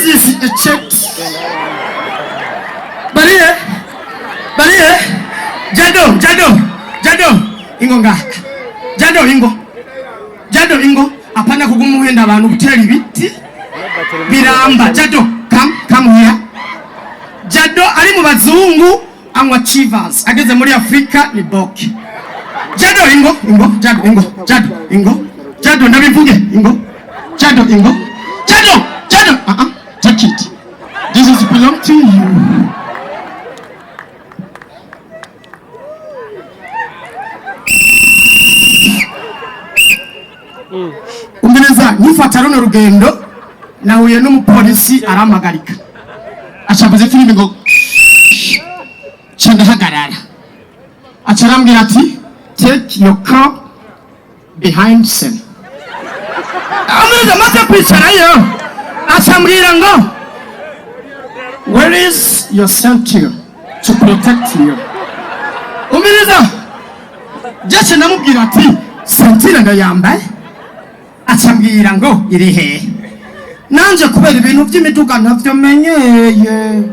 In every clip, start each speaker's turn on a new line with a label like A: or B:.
A: This is a check. Bariye, bariye. Jado, Jado, Jado, ingo ngaha. Jado, ingo. Jado, ingo. Apana kuguma uhenda abantu, gutera ibiti biramba. Jado, come, come here. Jado ari mu bazungu anywa Chivas, ageze muri Afrika ni Bock. Jado, ingo, ingo. Jado, ingo. Jado, ingo. Jado, ndabivuge, ingo. Jado, ingo. Jado, Jado, uh -uh. Take it, this is belong to you. Umviriza, nkifata runo rugendo nahuye n'umupolisi arampagarika, acavuze filimi ngo ca ndahagarara, aca arambwira ati: "Take your car behind cell." Amuriza, amaze kwicarayo acambwira ngo: "Where is your ceinture to protect you?" Umviriza, jece ndamubwira ati: "Ceinture ndayambaye." Acambwira ngo: "Iri hehe?" Nanje kubera ibintu by'imiduga ntavyo menyeye,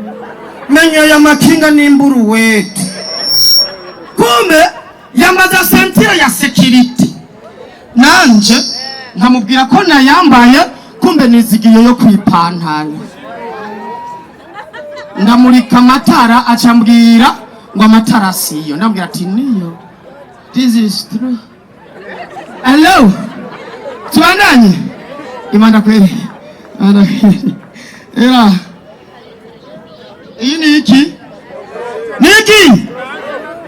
A: menyeye amakinga n'imburuwete. Kumbe yambaza ceinture ya sécurité, nanje nkamubwira ko nayambaye, kumbe nizigiye yo kwipantaro. Ndamurika amatara, acambwira ngo amatara siyo. Ndambwira ati: "Niyo, this is true." Hello, tubandanye. Imana kweli, Imana kweli. Era iyi ni iki? Ni iki?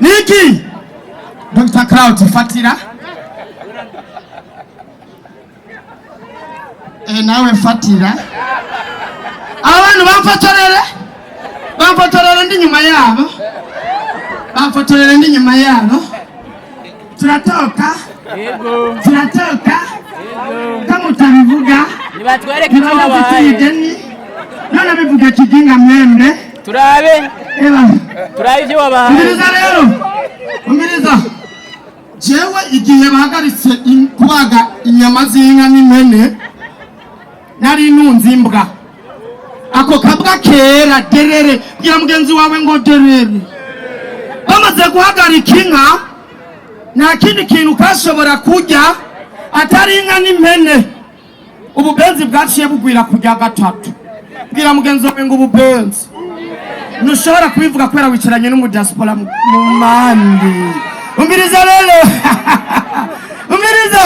A: Ni iki? Dr. Cloud, fatira. Nawe fatira. Abantu bamfotorere, bamfotorere ndi nyuma yabo, bamfotorere ndi nyuma yabo. Turatoka.
B: Yego.
A: Turatoka.
B: Yego.
A: Kama utabivuga
B: Nibatwereke icyo
A: nibaza
B: babahaye.
A: ideni none bivuga kijinga mwembe.
B: Turabe.
A: Eba.
B: Turabe ibyo wabahaye.
A: Umviriza rero, umviriza, jewe igihe bahagaritse kubaga inyama z'inka n'impene, nari nunze imbwa, ako kabwa kera derere. Bwira mugenzi wawe ngo derere. Bamaze guhagarika inka, nta kindi kintu kashobora kurya atari inka n'impene. Ububenzi bwaciye bugwira kurya gatatu. Bwira mugenzi wawe ngo ububenzi. Ntushobora kubivuga kubera wicaranye n'umudiaspora mu mandi. Umviriza rero, umviriza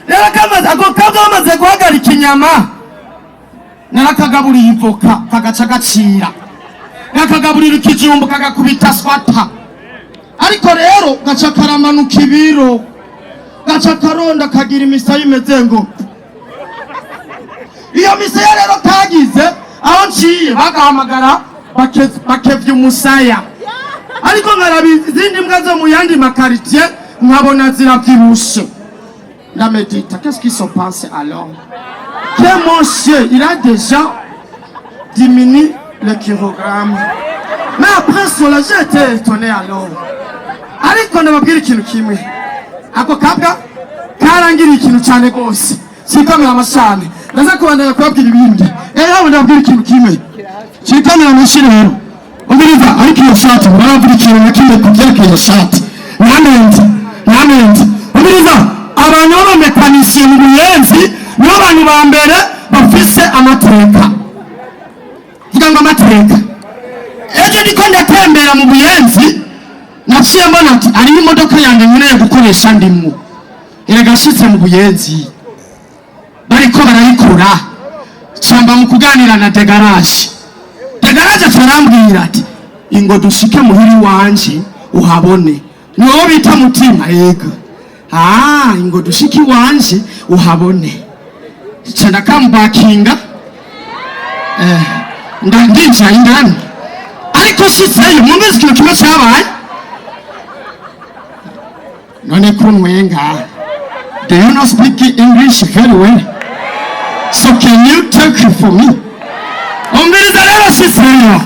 A: rero, kamaze ako kabwa, bamaze guhagarika inyama, narakagaburiye ivoka kagaca gacira, nakagaburira ikijumbu kagakubita swata. Ariko rero gaca karamanuka ibiro, gaca karonda, kagira imisaya imeze ngo iyo misaya rero kagize, aho nciye bagahamagara bakevya umusaya. Ariko nkaraba izindi mbwa zo mu yandi makaritiye, nkabona ziravyibushe. Ndamedita: qu'est-ce qui se passe alors que mon chien, il a déjà diminué le kilogramme? Mais après cela, j'ai été étonné alors. Ariko ndababwira ikintu kimwe, ako kabwa karangiriye ikintu cyane rwose. Sikamira amashami, ndaza kubandanya kubabwira ibindi. Rero ndababwira ikintu kimwe, sikamira amashi rero. Umviriza, ariko iyo shati muravuga ikintu na kimwe ku byerekeye iyo shati? Namenze, namenze. Umviriza, abantu b'abamekanisiye mu Buyenzi nibo bantu ba mbere bafise amateka. Vuga ngo amateka. Ejo ndiko ndatembera mu Buyenzi, naciye mbona ati hariho imodoka yanjye nkeneye gukoresha ndimwo. Erega nshitse mu Buyenzi bariko barayikora, camba mu kuganira na de garage. De garage acarambwira ati: "Ingo dushike muhiri wanje uhabone." Ni wowe bita Mutima? Yego. Ah, ingo dushike iwanje uhabone. Ca ndakambakinga, ndinjira indani. Ariko nshitseyo, mwumvise ikintu kimwe cyabaye. None ko mwenga, do you not speak English very well? So can you talk for me? Umviriza rero, nshitseyo,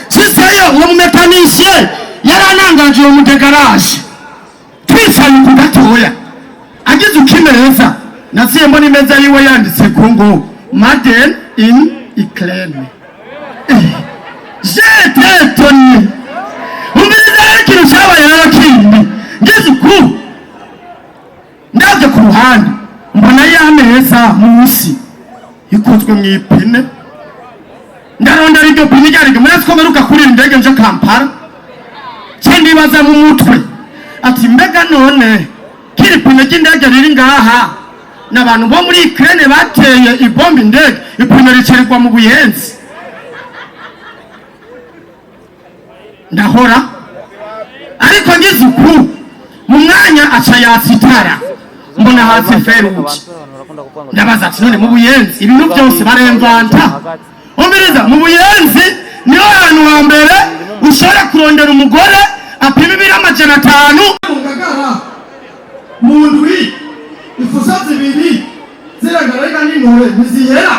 A: nshitseyo, uwo mumekanisiye yaranangaje. Uwo mu de garage twicaye ku gatoya, agize ukimeza, naciye mbona imeza yiwe yanditse ko ngo "Made in Ukraine. J'étais étonné. Umviriza rero, ikintu cyabaye rero kindi, ngeze uku ndabye ku ruhande, mbona ya meza munsi ikozwe mu ipine. Ndarondera iryo pine iryo ariryo. Murazi ko mperuka kurira indege nje Kampala, ce ndibaza mu mutwe ati: "Mbega none kiri pine ry'indege riri ngaha, n'abantu bo muri Ukraine bateye ibomba indege, ipine ricererwa mu Buyenzi?" Ndahora, ariko ngize uku mu mwanya aca yatsa itara, mbona hatse feu rouge. Ndabaza ati: "None mu Buyenzi ibintu byose baremvanta?" Umviriza, mu Buyenzi niho hantu hambere ushobora kurondera umugore apima ibiro 500. Mu Ngagara mu ndwi ifuso zibiri ziragarega n'intore ntizihera.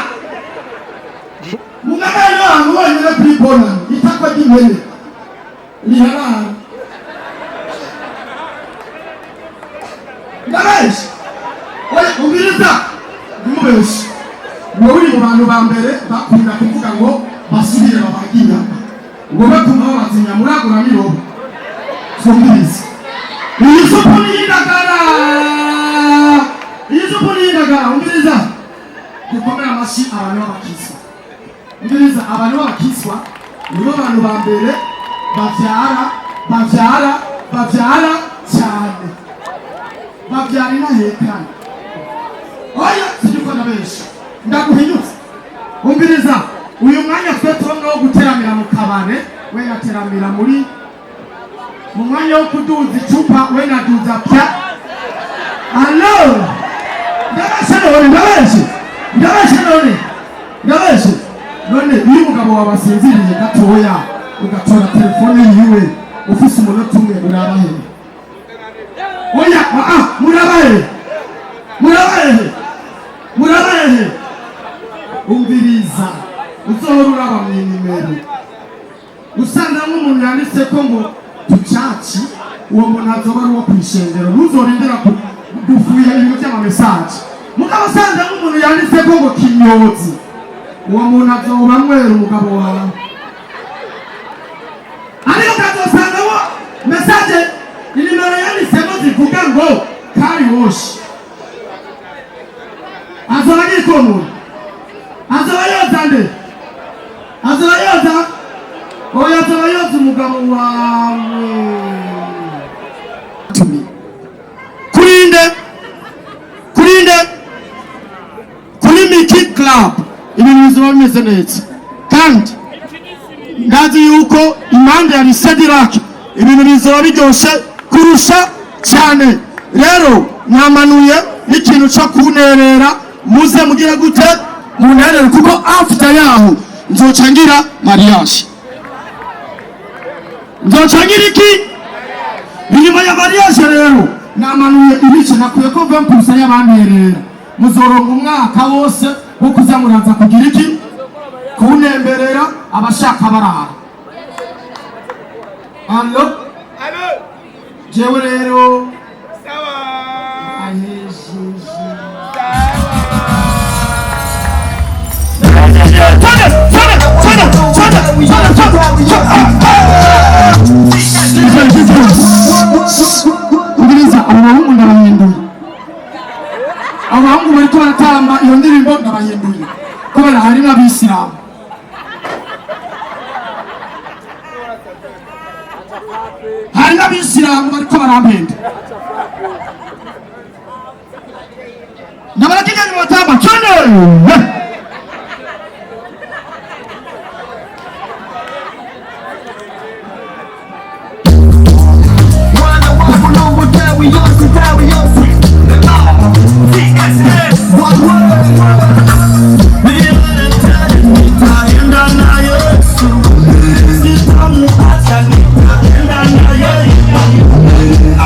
A: Mu Ngagara niho hantu honyine kwibona itakwa ry'impene riharara. Ndabeshe? Oya, umviriza, ntimubeshe. Wowe uri mu bantu ba mbere bakunda kuvuga ngo basubire babage inyama. Wowe kuma babaza inyama uragura n'irobo. Twumvirize, iyi supu ni iy'indagara, iyi supu ni iy'indagara. Umviriza, dukomere amashyi abantu b'abakiswa. Umviriza, abantu b'abakiswa nibo bantu ba mbere bavyara, bavyara, bavyara cyane, bavyara inahekana. Oya, siniko ndabesha, ndaguhinyutse. Umviriza, uyu mwanya twe tubamwe wo guteramira mu kabare, we nateramira muri mu mwanya wo kuduza icupa, we naduza pya. Alo, ndabeshe none? Ndabeshe? Ndabeshe none? Ndabeshe none? Iyo umugabo wawe asinziriye gatoya, ugatora telefone yiwe ufise umunota umwe, uraba hehe? Oya, ah, muraba hehe? Muraba hehe? Muraba hehe? Umviriza, uzohora uraba mu inimero, usanga nk'umuntu yanditse ko ngo tucaci, uwo muntu azoba ari uwo kwishengero. Ntuzorindira gufuya ibintu by'ama message. Mugabo usanga nk'umuntu yanditse ko ngo kinyozi, uwo muntu azoba anywera umugabo wawe. Ariko ukazosangamo message, inimero yanditsemo zivuga ngo car wash, azoba agiye kuwo muntu azoba yoza nde? Azoba yoza? Oya, azoba yoza umugabo wawe. Kurinde, kurinde kuri Miki Club, ibintu bizoba bimeze neza. Kandi ndazi yuko impande ya Lisediraki ibintu bizoba biryoshe kurusha cyane. Rero mwamanuye n'ikintu cyo kunerera, muze mugire gute, munterere, kuko after yaho nzoca ngira mariage. Nzoca ngira iki inyuma ya mariage? Rero namanuye ibice, nakwiye ko 20% y'abanterera, muzoronka umwaka wose wo kuza muraza kugira iki, kunemberera, abashaka barara. Allo, jewe rero ahejeje. Twende, twende, twende, twende, twende, twende. Umviriza, abo bahungu ndabahinduye. Abo bahungu bariko baratamba iyo ndirimbo ndabahinduye, kubera harimo abisilamu. Harimo abisilamu bariko barampenda. Ndabarakiganye batamba, twende.
C: Mwana wa Mulungu tawi yose, tawi yose. One word. Nitaenda na Yesu, sitamuacha, nitaenda na yeye.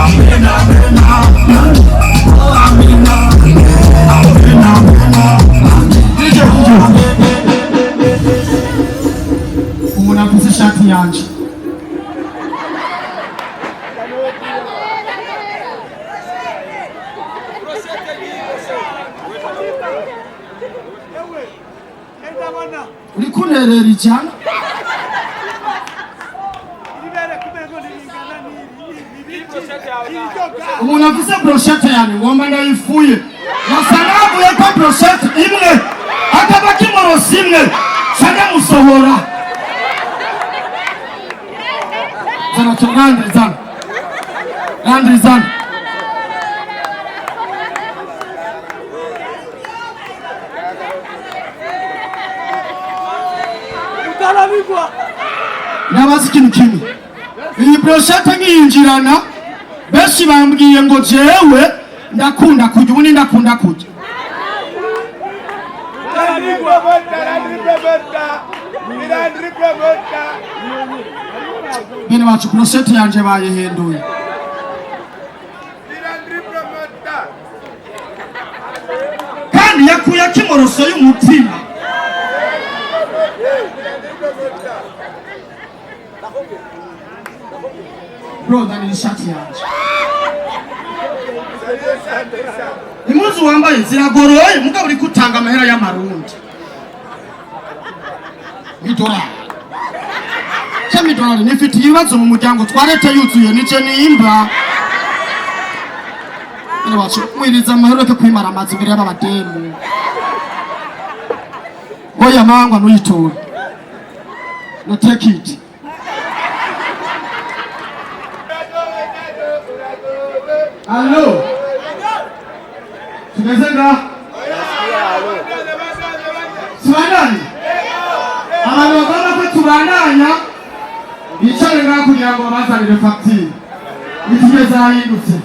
C: Amina, amina. Oh, amina. Amina, amina.
A: DJ, umuntu afise ishati yanje. Nterera 100. Umuntu afise brochette yanjye ngomba ndayifuye, nasanga havuye ko brochette imwe akaba kimorosi imwe canke musohora. Zana turandri, zana randri, zana. Nabazi ikintu kimwe, iyi brochette nkiyinjirana benshi bambwiye ngo jewe ndakunda kurya. Ubundi ndakunda kurya. Bene bacu, brochette yanje bayihinduye. Kandi yakuye akimoroso y'umutima. Bro, ndanira ishati yanje. Impuzu wambaye ziragoroye, mugabo uriko utanga amahera y'amarundi idolari cyangwa idolari. Nifitiye ibibazo mu muryango, twarete yuzuye nice nimba. Bene bacu, mwiriza amahera, ureke kwimara amazi imbere y'ababademu. Oya mangwa, ntuyitora. No, take it. Allo, tugeze ngaha, tubandanye. Abantu bagomba ko tubandanya bicare ngaha kugira ngo babazanire fagitire. Itike zahindutse.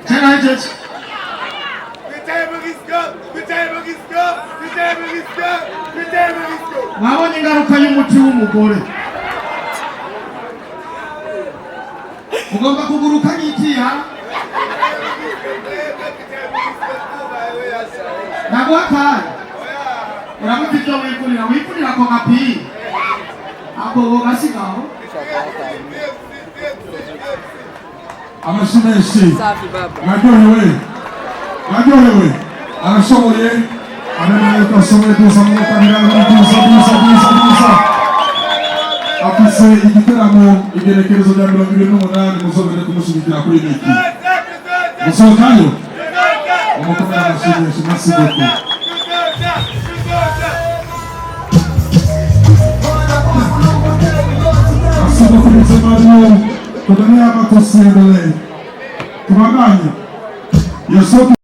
A: Cyangwa hejeje. Mwabonye ingaruka y'umuti w'umugore, ugomba kuguruka nk'itiya. Naguha akanya, uramuta ibyo wigurira, wigurira ako gapira ako gasigaho.
D: Amashyi menshi.
B: Safi baba.
D: Mwaryohewe, mwaryohewe. Arashoboye, aremeye ko ashoboye. Duza amaboko abiri, duza, duza, duza, duza. Afise igiteramo igerekerezo rya 28, muzobere kumushyigikira kuri miki musohokayo. Umukomere amashyi menshi. Merci beaucoup. Merci beaucoup, Mr. Mario. Tuendelee ama tusiendelee? Tubandanye. Yosoki.